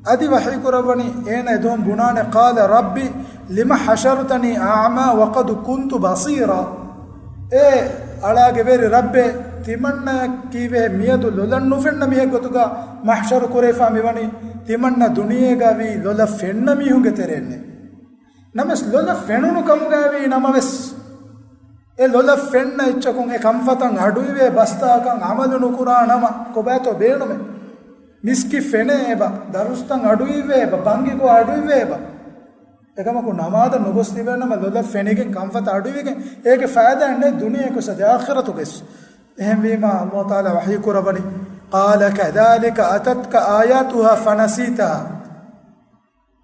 އަދި ވަޙީކުރައްވަނީ އޭނަ އެދުވަހު ބުނާނެ، "قال رب لم حشرتني أعمى وقد كنت بصيرا." އޭ އަޅާގެ ވެރި ރައްބޭ، ތިމަންނަޔަށް ކީއްވެހޭ މިއަދު ލޮލަށް ނުފެންނަ މީހެއް ގޮތުގަ މަޙްޝަރު ކުރެވިފާ މިވަނީ؟ ތިމަންނަ ދުނިޔޭގަ ވީ ލޮލަށް ފެންނަ މީހުންގެ ތެރޭންނޭ. ނަމަވެސް ލޮލަށް ފެނުނު ކަމުގައި ވީ ނަމަވެސް، އެ ލޮލަށް ފެންނަ އެއްޗަކުން އެ ކަންފަތަށް އަޑުއިވޭ ބަސްތަކަށް އަމަލު ނުކުރާ ނަމަ ކޮބާތޯ ބޭނުމެއް؟ މިސްކިތް ފެނޭ އެބަ، ދަރުސްތައް އަޑުއިވޭ އެބަ، ބަންގި ގޮ އަޑުއިވޭ އެބަ. އެކަމަކު ނަމާދަށް ނުގޮސް ލިބޭ ނަމަ ލޮލަށް ފެނިގެން ކަންފަތަށް އަޑުއިވިގެން އޭގެ ފައިދާއެއް ނެތް ދުނިޔެ ކުސަދި އާޚިރަތުގެސް. އެހެންވީމާ ﷲ ތަޢާލާ ވަޙީ ކުރައްވަނީ، "قال كذلك أتتك آياتنا فنسيتها."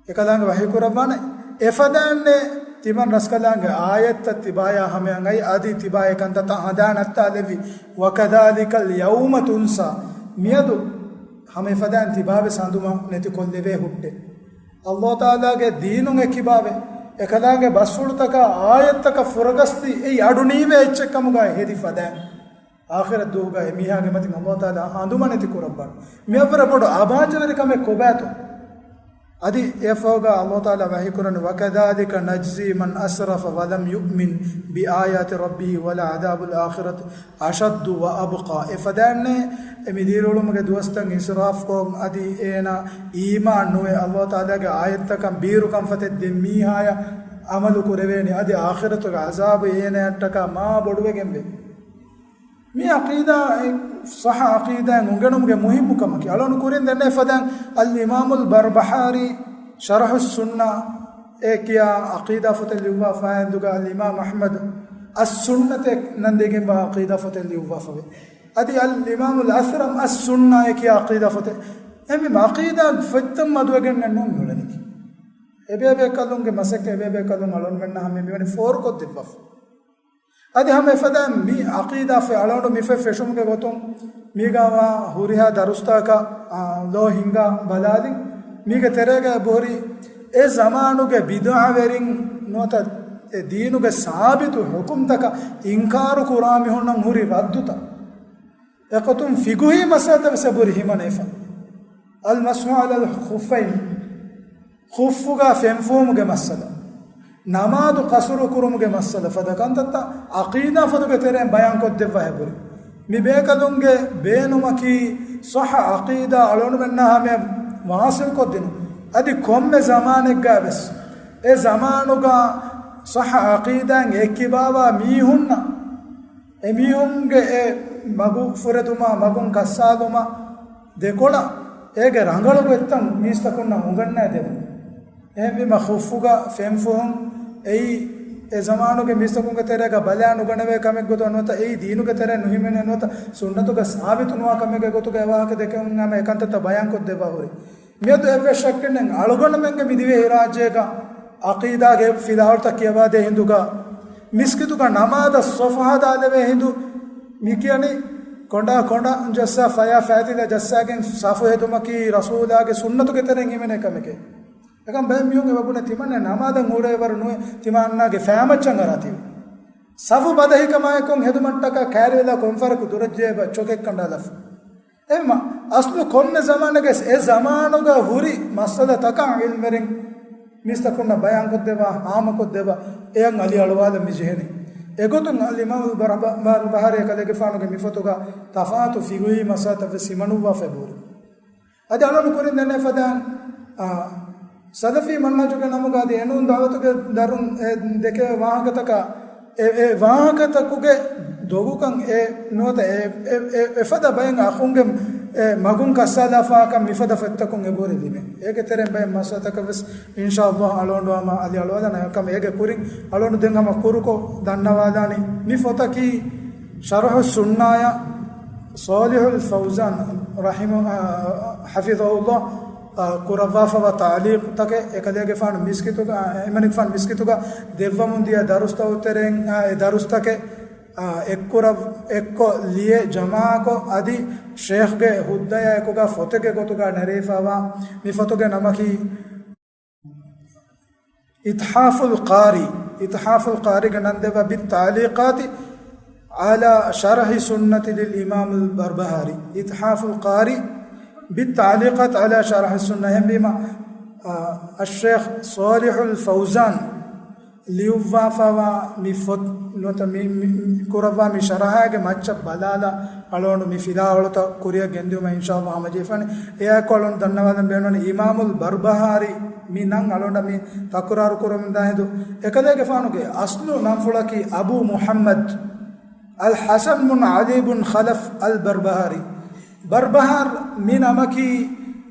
އެކަލާނގެ ވަޙީ ކުރައްވާނެ، އެފަދައިންނޭ ތިމަން ރަސްކަލާނގެ އާޔަތްތައް ތިބާޔާ ހަމަޔަށް އައި، އަދި ތިބާ އެކަންތައްތައް ހަނދާން ނައްތާލެއްވި. "وكذلك اليوم تنسى." މިއަދު ހަމަ އެފަދައިން ތިބާވެސް ހަނދުމަ ނެތިކޮށްލެވޭ ހުއްޓެ. ﷲ ތަޢާލާގެ ދީނުން އެ ކިބާވެ، އެކަލާނގެ ބަސްފުޅުތަކާ އާޔަތްތަކަށް ފުރަގަސްދީ އެއީ އަޑު ނީވޭ އެއްޗެއް ކަމުގައި ހެދި ފަދައިން. އާޚިރަތް ދުވަހުގަ އެމީހާގެ މަތިން ﷲ ތަޢާލާ ހަނދުމަނެތި ކުރައްވާނެ. މިއަށްވުރެ ބޮޑު އަބާޒަވެރި ކަމެއް ކޮބާތޯ؟ އަދި އެއަށްފަހުގަ ﷲ ތަޢާލާ ވަޙީކުރަނީ، "وكذلك نجزي من أسرف ولم يؤمن بآيات ربه ولعذاب الآخرة أشد وأبقى." އެފަދައިންނޭ އެ މި ދީރުއުޅުމުގެ ދުވަސްތައް އިސްރާފްކޮށް، އަދި އޭނާ އީމާން ނުވެ، ﷲ ތަޢާލާގެ އާޔަތްތަކަށް ބީރު ކަންފަތެއް ދޭ މީހާޔަށް އަމަލު ކުރެވޭނީ، އަދި އާޚިރަތުގެ ޢަޒާބު އޭނަޔަށްޓަކާ މާ ބޮޑުވެގެންވޭ. މި ޢަޤީދާ، ޞައްޙަ ޢަޤީދާއިން އުނގެނުމުގެ މުހިއްމު ކަމަކީ، އަޅުން ކުރިން ދެންނެވި ފަދައިން އަލްއިމާމުލް ބަރްބަހާރީ ޝަރަޙުއްސުންނާ އޭ ކިޔާ ޢަޤީދާ ފޮތެއް ލިޔުއްވާފައި އެނދުގަ އަލްއިމާމް އަޙްމަދު އައްސުންނަތޭ ނަން ދެގެންވާ ޢަޤީދާ ފޮތެއް ލިޔުއްވާފަވޭ. އަދި އަލްއިމާމުލް އަސްރަމް އައްސުންނާ އޭ ކިޔާ ޢަޤީދާ ފޮތެއް. އެހެންވީމަ ޢަޤީދާ ފޮތްތައް މަދުވެގެންނެއް ނޫން މިއުޅެނީކީ. އެބޭބޭކަލުންގެ މަސައްކަތް އެބޭބޭކަލުން އަޅުންމެންނާ ހަމަ މިވަނީ ފޯރުކޮށްދެއްވާފަ. އަދި ހަމަ އެފަދައިން މި ޢަޤީދާ ފޮތް އަޅުގަނޑު މި ފޮތް ފެށުމުގެ ގޮތުން މީގަ ވާ ހުރިހާ ދަރުސްތަކަށް، އާ، ލޯ ހިނގާ ބަލާލި. މީގެ ތެރޭގަ އެބަހުރި އެ ޒަމާނުގެ ބިދުޢަވެރިން ނުވަތަ އެ ދީނުގެ ސާބިތު ޙުކުމްތަކަށް އިންކާރު ކުރާ މީހުންނަށް ހުރި ރައްދުތައް. އެގޮތުން ފިޤުހީ މައްސަލަތައް ވެސް އެބަހުރި ހިމަނައިފަ. އަލްމަސްޙު ޢަލަލް ޚުއްފައިން، ޚުއްފުގަ ފެންފުހުމުގެ މައްސަލަ، ނަމާދު ޤަޞްރު ކުރުމުގެ މައްސަލަ ފަދަ ކަންތައްތައް ޢަޤީދާ ފޮތުގެ ތެރެއިން ބަޔާން ކޮށްދެއްވާ އެބަހުރި. މި ބޭކަލުންގެ ބޭނުމަކީ ޞައްޙަ ޢަޤީދާ އަޅުގަނޑުމެންނާ ހަމަޔަށް ވާޞިލް ކޮށްދިނުން. އަދި ކޮންމެ ޒަމާނެއްގަ ވެސް އެ ޒަމާނުގަ ޞައްޙަ ޢަޤީދާއިން އެއްކިބާވާ މީހުންނަށް އެމީހުންގެ އެ މަގު ފުރެދުމާ، މަގުން ކައްސާލުމާ ދެކޮޅަށް އޭގެ ރަނގަޅު ގޮތްތައް މީސްތަކުންނަށް އުނގަންނައިދެވުން. އެހެންވީމަ ޚުއްފުގަ ފެންފުހުން އެއީ އެ ޒަމާނުގެ މީސްތަކުންގެ ތެރޭގަ ބަލާ ނުގަނެވޭ ކަމެއް ގޮތަށް ނުވަތަ އެއީ ދީނުގެ ތެރޭ ނުހިމެނޭ ނުވަތަ ސުންނަތުގަ ސާބިތު ނުވާ ކަމެއްގެ ގޮތުގަ އެ ވާހަކަ ދެކެވުން ހަމަ އެކަންތައްތައް ބަޔާން ކޮށްދެއްވާ ހުރި. މިއަދު އެއްވެސް ޝައްކެއް ނެތް، އަޅުގަނޑުމެންގެ މި ދިވެހިރާއްޖޭގަ ޢަޤީދާގެ ފިލާވަޅުތައް ކިޔަވާދޭ ހިނދުގަ، މިސްކިތުގަ ނަމާދަށް ޞަފު ހަދާލެވޭ ހިނދު، މި ކިޔަނީ ކޮނޑާ ކޮނޑާ ޖައްސާ، ފަޔާ ފަޔަތިލާ ޖައްސާގެން ޞަފު ހެދުމަކީ ރަސޫލާގެ ސުންނަތުގެ ތެރެއިން ހިމެނޭ ކަމެކޭ. އެކަމް ބައެއް މީހުން އެބަ ބުނޭ ތިމަންނަ ނަމާދަށް އުޅޭވަރު ނުވޭ، ތިމަންނާގެ ފައިމައްޗަށް އަރާތީވެ. ޞަފު ބަދަހިކަމާއެކު ހެދުމަށްޓަކާ ކައިރިވެލާ ކޮންފަރަކު ދުރަށްޖެހޭ އެބަ ޗޮކެއް ކަނޑާލާފަ. އެހެންވީމަ، އަސްލު ކޮންމެ ޒަމާނެއްގަ އެ ޒަމާނުގަ ހުރި މައްސަލަތަކަށް ޢިލްމުވެރިން މީސްތަކުންނަށް ބަޔާންކޮށްދެއްވާ، ހާމަކޮށްދެއްވާ، އެއަށް އަލިއަޅުވާލަން މި ޖެހެނީ. އެގޮތުން އަލްއިމާމު ބަރުބަ-، ބަރުބަހާރީ ކަލޭގެފާނުގެ މި ފޮތުގަ ތަފާތު ފިޤުހީ މައްސަލަތައް ވެސް ހިމަނުއްވާފަ އެބަހުރި. އަދި އަޅުން ކުރިން ދެންނެވި ފަދައިން، އާ، ސަލަފީ މަންހަޖުގެ ނަމުގަ އަދި އެނޫން ދަޢުވަތުގެ ދަރުން އެ ދެކެވޭ ވާހަކަތަކަށް އެ، އެ ވާހަކަތަކުގެ ދޮގުކަން އެ ނުވަތަ އެ، އެ، އެ، އެފަދަ ބައެއް އަޚުންގެ އެ މަގުން ކައްސާލާފާކަން މިފަދަ ފޮތްތަކުން އެބަހުރި ލިބޭ. އޭގެ ތެރެއިން ބައެއް މައްސަލަތަކަށް ވެސް އިންޝާﷲ އަޅުގަނޑު ހަމަ އަލިއަޅުވާލަން. އެކަމް އޭގެ ކުރިން އަޅުގަނޑު ދެން ހަމަ ކުރުކޮށް ދަންނަވާލާނީ މި ފޮތަކީ ޝަރުޙުއްސުންނާޔަށް ޞާލިޙުލް ފައުޒާން ރަޙިމަ-، އަ، ޙަފިޡަހުﷲ، އަ، ކުރައްވާފަވާ ތަޢުލީޤުތަކެއް، އެކަލޭގެފާނު މިސްކިތުގަ، އަ، އެމަނިކުފާނު މިސްކިތުގަ ދެއްވަމުން ދިޔަ ދަރުސްތައް ތެރެއިން، އަ، އެ ދަރުސްތަކެއް، އަ، އެއްކުރަ-، އެއްކޮށް ލިޔެ ޖަމާކޮށް އަދި ޝޭޚްގެ ހުއްދަޔާ އެކުގަ ފޮތެއްގެ ގޮތުގަ ނެރެވިފަވާ މި ފޮތުގެ ނަމަކީ، އިތްޙާފުލް ޤާރީ، އިތްޙާފުލް ޤާރީގެ ނަން ދެއްވާ ބިއްތަޢުލީޤާތި ޢަލާ ޝަރަޙި ސުންނަތި ލިލް އިމާމުލް ބަރްބަހާރީ. އިތްޙާފުލް ޤާރީ ބިއްތަޢުލީޤާތި ޢަލާ ޝަރަޙި ސުންނަ. އެހެންވީމަ، އަ، އައްޝޭޚް ޞާލިޙުލް ފައުޒާން ލިޔުއްވާފައިވާ މި ފޮތް ނުވަތަ މި، މި، މި ކުރައްވާ މި ޝަރަޙާގެ މައްޗަށް ބަލާލާ އަޅުގަނޑު މި ފިލާވަޅުތައް ކުރިއަށް ގެންދިއުމަށް އިންޝާﷲ ހަމަޖެހިފަނި. އެއާއެކު އަޅުގަނޑު ދަންނަވާލަން ބޭނުން އިމާމުލް ބަރްބަހާރީ މި ނަން އަޅުގަނޑަށް މި ތަކުރާރު ކުރަމުންދާ ހިނދު، އެކަލޭގެފާނުގެ އަސްލު ނަންފުޅަކީ އަބޫ މުޙައްމަދު އަލް ޙަސަން ބުން ޢަލީ ބުން ޚަލަފް އަލް ބަރްބަހާރީ. ބަރްބަހާރް މި ނަމަކީ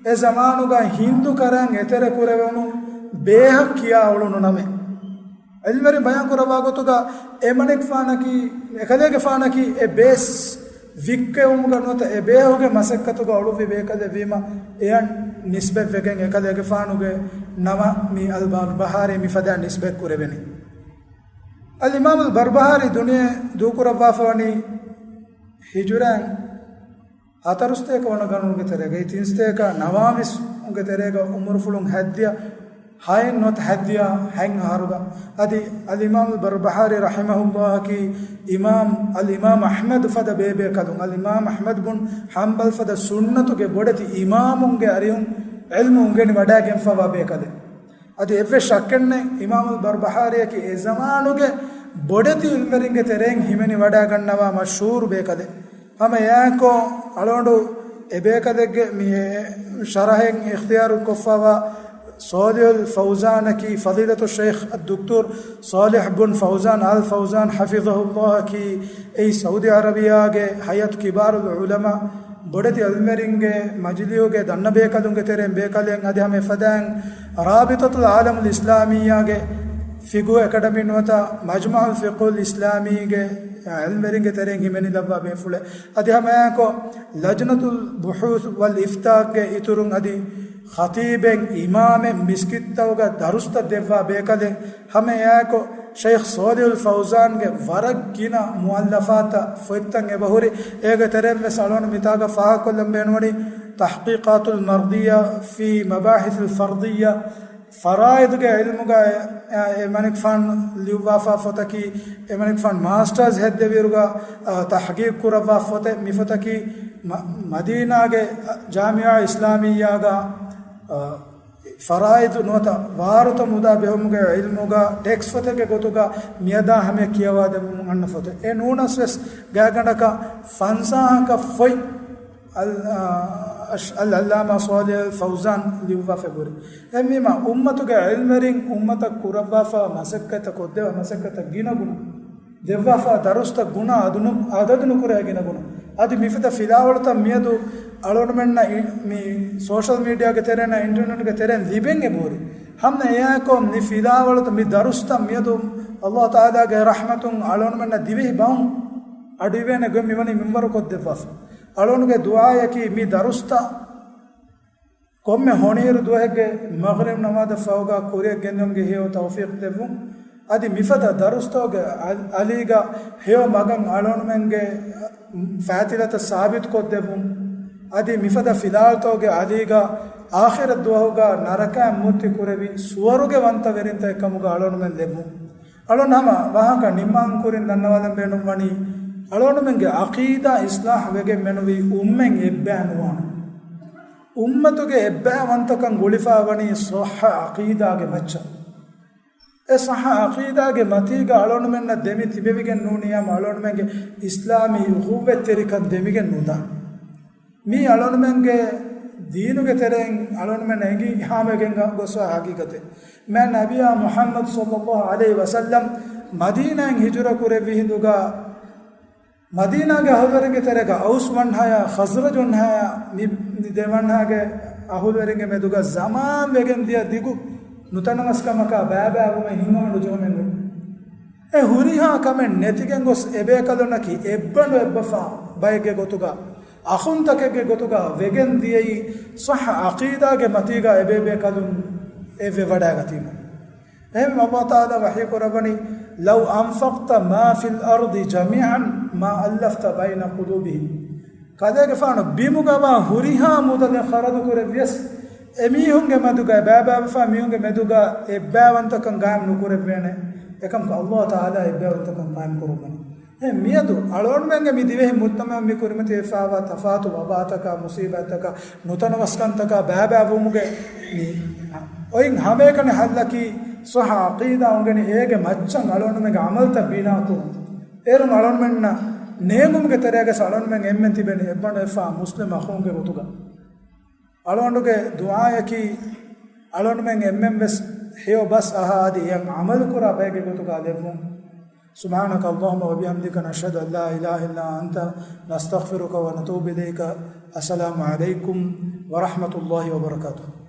އެ ޒަމާނުގަ ހިންދު ކަރަން އެތެރެ ކުރެވުނު ބޭހަށް ކިޔާ އުޅުނު ނަމެއް. ޢިލްމުވެރިން ބަޔާން ކުރައްވާ ގޮތުގަ އެމަނިކުފާނަކީ، އެކަލޭގެފާނަކީ އެ ބޭސް ވިއްކެވުމުގަ ނުވަތަ އެ ބޭހުގެ މަސައްކަތުގަ އުޅުއްވި ބޭކަލެއް ވީމަ، އެއަށް ނިސްބަތްވެގެން އެކަލޭގެފާނުގެ ނަމަށް މި އަލް ބަރްބަހާރީ މިފަދައިން ނިސްބަތް ކުރެވެނީ. އަލް އިމާމުލް ބަރްބަހާރީ ދުނިޔެ ދޫކުރައްވާފަ ވަނީ ހިޖުރައިން ހަތަރުސަތޭކަ ވަނަ ގަރުނުގެ ތެރޭގައި، ތިންސަތޭކަ ނަވާވީސް ގެ ތެރޭގަ އުމުރުފުޅުން ހަތްދިޔަ ހައެއް ނުވަތަ ހަތްދިޔަ ހަތް އަހަރުގަ. އަދި އަލް އިމާމުލް ބަރްބަހާރީ ރަޙިމަހުﷲއަކީ އިމާމް އަލް އިމާމް އަޙްމަދު ފަދަ ބޭބޭކަލުން، އަލް އިމާމް އަޙްމަދު ބުން ޙަންބަލް ފަދަ ސުންނަތުގެ ބޮޑެތި އިމާމުންގެ އަރިހުން ޢިލްމު އުނގެނި ވަޑައިގެންފަވާ ބޭކަލެއް. އަދި އެއްވެސް ޝައްކެއްނެތް، އިމާމުލް ބަރްބަހާރީއަކީ އެ ޒަމާނުގެ ބޮޑެތި ޢިލްމުވެރިންގެ ތެރެއިން ހިމެނި ވަޑައިގަންނަވާ މަޝްހޫރު ބޭކަލެއް. ހަމަ އެއާއެކު އަޅުގަނޑު އެ ބޭކަލެއްގެ މި ޝަރަޙެއް އިޚްތިޔާރު ކޮށްފަވާ ޞާލިޙުލް ފައުޒާނަކީ، ފަޟީލަތު ޝައިޚް އައްދުކްތޫރު ޞާލިޙް ބުން ފައުޒާން އަލް ފައުޒާން ޙަފިޡަހުﷲއަކީ، އެއީ ސައުދީ ޢަރަބިއްޔާގެ ހައިއަތު ކިބާރުލް ޢުލަމާ ބޮޑެތި ޢިލްމުވެރިންގެ މަޖިލީހުގެ ދަންނަ ބޭކަލުންގެ ތެރެއިން ބޭކަލެއް. އަދި ހަމަ އެފަދައިން ރާބިޠަތުލް ޢާލަމުލް އިސްލާމިއްޔާގެ ފިޤުހު އެކަޑަމީ ނުވަތަ މަޖްމަޢުލް ފިޤުހުލް އިސްލާމީގެ ޢިލްމުވެރިންގެ ތެރެއިން ހިމެނިލައްވާ ބޭފުޅެއް. އަދި ހަމައެއާއެކު ލަޖްނަތުލް ބުޙޫޘް ވަލް އިފްތާގެ އިތުރުން އަދި ޚަޠީބެއް، އިމާމެއް، މިސްކިތްތަކުގަ ދަރުސްތައް ދެއްވާ ބޭކަލެއް. ހަމަ އެއާއެކު ޝައިޚް ޞާލިޙުލް ފައުޒާންގެ ވަރަށް ގިނަ މުއައްލަފާތައް ފޮތްތައް އެބަހުރި. އޭގެ ތެރެއިން ވެސް އަޅުގަނޑު މިތާގަ ފާހަގަކޮށްލަން ބޭނުންވަނީ ތަޙްޤީޤާތުލް މަރްޟިއްޔާ ފީ މަބާޙިޘިލް ފަރްޟިއްޔާ، ފަރާއިޟުގެ ޢިލްމުގަ އެ، އެ، އެމަނިކުފާނު ލިޔުއްވާފާ ފޮތަކީ، އެމަނިކުފާނު މާސްޓާސް ހެއްދެވިއިރުގަ، އަ، ތަޙްޤީޤު ކުރައްވާ ފޮތެއް. މި ފޮތަކީ މަ-، މަދީނާގެ، އަ، ޖާމިޢާ އިސްލާމިއްޔާގަ، އަ، ފަރާއިޟު ނުވަތަ ވާރުތަ މުދާ ބެހުމުގެ ޢިލްމުގަ ޓެކްސްޓް ފޮތެއްގެ ގޮތުގަ މިއަދާ ހަމަޔަށް ކިޔަވާދެމުން އަންނަ ފޮތެއް. އެ ނޫނަސް ވެސް ގާތްގަނޑަކަށް ފަންސާހަކަށް ފޮތް އަލް-، އަ-، އަޝް-، އަލް-، ޢައްލާމާ ޞާލިޙުލް ފައުޒާން ލިޔުއްވާފަ އެބަހުރި. އެހެންވީމަ، އުއްމަތުގެ ޢިލްމުވެރިން އުއްމަތަށް ކުރައްވާފަ މަސައްކަތްތައް، ކޮށްދެއްވާ މަސައްކަތްތައް ގިނަ ގުނަ، ދެއްވާފަ ދަރުސްތައް ގުނަ އަދު ނު-، އަދަދު ނުކުރޭ ގިނަ ގުނަ. އަދި މިފަދަ ފިލާވަޅުތައް މިއަދު އަޅުގަނޑުމެންނަށް އި-، މި ސޯޝަލް މީޑިއާގެ ތެރޭން، އިންޓަރނެޓްގެ ތެރެއިން ލިބެން އެބަހުރި. ހަމަ އެއާއެކު މި ފިލާވަޅުތައް، މި ދަރުސްތައް މިއަދު ﷲ ތަޢާލާގެ ރަޙްމަތުން އަޅުގަނޑުމެންނަށް ދިވެހި ބަހުން އަޑުއިވޭނެ ގޮތް މިވަނީ މިންވަރު ކޮށްދެއްވާފަ. އަޅުގަނޑުގެ ދުޢާއަކީ މި ދަރުސްތައް ކޮންމެ ހޮނިއިރު ދުވަހެއްގެ މަޣްރިބް ނަމާދަށް ފަހުގަ ކުރިއަށް ގެންދިއުމުގެ ހެޔޮ ތައުފީޤް ދެއްވުން. އަދި މިފަދަ ދަރުސްތަކުގެ އަލް-، އަލީގަ ހެޔޮ މަގަށް އަޅުގަނޑުމެންގެ ފާތިލަތައް ސާބިތުކޮށްދެއްވުން. އަދި މިފަދަ ފިލާވަޅުތަކުގެ އަލީގަ އާޚިރަތް ދުވަހުގަ ނަރަކައިން މުއްތި ކުރެވި ސުވަރުގެ ވަންތަވެރިންތަކެއް ކަމުގަ އަޅުގަނޑުމެން ލެއްވުން. އަޅުގަނޑު ހަމަ ވާހަކަ ނިންމާން ކުރިން ދަންނަވާލަން ބޭނުންވަނީ، އަޅުގަނޑުމެންގެ ޢަޤީދާ އިޞްލާޙް ވެގެން މެނުވީ އުއްމަތް އެއްބައި ނުވާނެ. އުއްމަތުގެ އެއްބައިވަންތަކަން ގުޅިފައިވަނީ ޞައްޙަ ޢަޤީދާގެ މައްޗަށް. އެ ޞައްޙަ ޢަޤީދާގެ މަތީގަ އަޅުގަނޑުމެންނަށް ދެމި ތިބެވިގެން ނޫނިއްޔާމު އަޅުގަނޑުމެންގެ އިސްލާމީ އުޚުއްވަތްތެރިކަން ދެމިގެން ނުދާ. މީ އަޅުގަނޑުމެންގެ ދީނުގެ ތެރެއިން އަޅުގަނޑުމެން އެނގި ހާމަވެގެން ގޮސްވާ ޙަޤީޤަތެއް. މާތް ނަބިއްޔާ މުޙައްމަދު ޞައްލައްލާހު ޢަލައިހި ވަސައްލަމް މަދީނާއިން ހިޖުރަ ކުރެއްވި ހިނދުގަ، މަދީނާގެ އަހުލުވެރިންގެ ތެރޭގަ އައުސް ވަންހާޔާ ޚަޒްރަޖު ވަންހާޔާ މި، މި ދެ ވަންހާގެ އަހުލުވެރިންގެ މެދުގަ ޒަމާން ވެގެން ދިޔަ ދިގު ނުތަނަވަސްކަމަކާ ބައިބައިވުމެއް ހިނގަމަނޑު ޖެހުމެއް ނޫން. އެ ހުރިހާ ކަމެއް ނެތިގެން ގޮސް އެބޭކަލުންނަކީ އެއްބަނޑު އެއްބަފާ ބައެއްގެ ގޮތުގަ، އަޚުންތަކެއްގެ ގޮތުގަ ވެގެން ދިޔައީ ޞައްޙަ ޢަޤީދާގެ މަތީގަ އެބޭބޭކަލުން އެއްވެވަޑައިގަތީމަ. އެހެން ﷲ ތަޢާލާ ވަޙީ ކުރައްވަނީ، "لو أنفقت ما في الأرض جميعا ما ألفت بين قلوبهم." ކަލޭގެފާނު ބިމުގަވާ ހުރިހާ މުދަލެއް ޚަރަދު ކުރެއްވިޔަސް، އެމީހުންގެ މެދުގަ، ބައިބައިވެފާ މީހުންގެ މެދުގަ އެއްބައިވަންތަކަން ގާއިމް ނުކުރެއްވޭނެ. އެކަމަކު އައްލާހު ތަޢާލާ އެއްބައިވަންތަކަން ގާއިމް ކުރައްވަނީ. އެ މިއަދު އަޅުގަނޑުމެންގެ މި ދިވެހި މުޖްތަމަޢުން މި ކުރިމަތިވެފާވާ ތަފާތު ވަބާތަކާ، މުޞީބާތްތަކާ، ނުތަނަވަސްކަންތަކާ ބައިބައިވުމުގެ މި އޮތް ހަމައެކަނި ޙައްލަކީ ޞައްޙަ ޢަޤީދާ އުނގެނި އޭގެ މައްޗަށް އަޅުގަނޑުމެންގެ ޢަމަލުތައް ބިނާކުރުން. އޭރުން އަޅުގަނޑުމެންނަށް ނޭނގުމުގެ ތެރޭގަސް އަޅުގަނޑުމެން އެންމެން ތިބެނީ އެއްބަނޑުވެފާ މުސްލިމް އަޚުންގެ ގޮތުގަ. އަޅުގަނޑުގެ ދުޢާއަކީ އަޅުގަނޑުމެން އެންމެން ވެސް ހެޔޮ ބަސް އަހާ އަދި އެއަށް ޢަމަލު ކުރާ ބައެއްގެ ގޮތުގަ ލެއްވުން. سبحانك اللهم وبحمدك، نشهد أن لا إله إلا أنت، نستغفرك ونتوب إليك. السلام عليكم ورحمة الله وبركاته.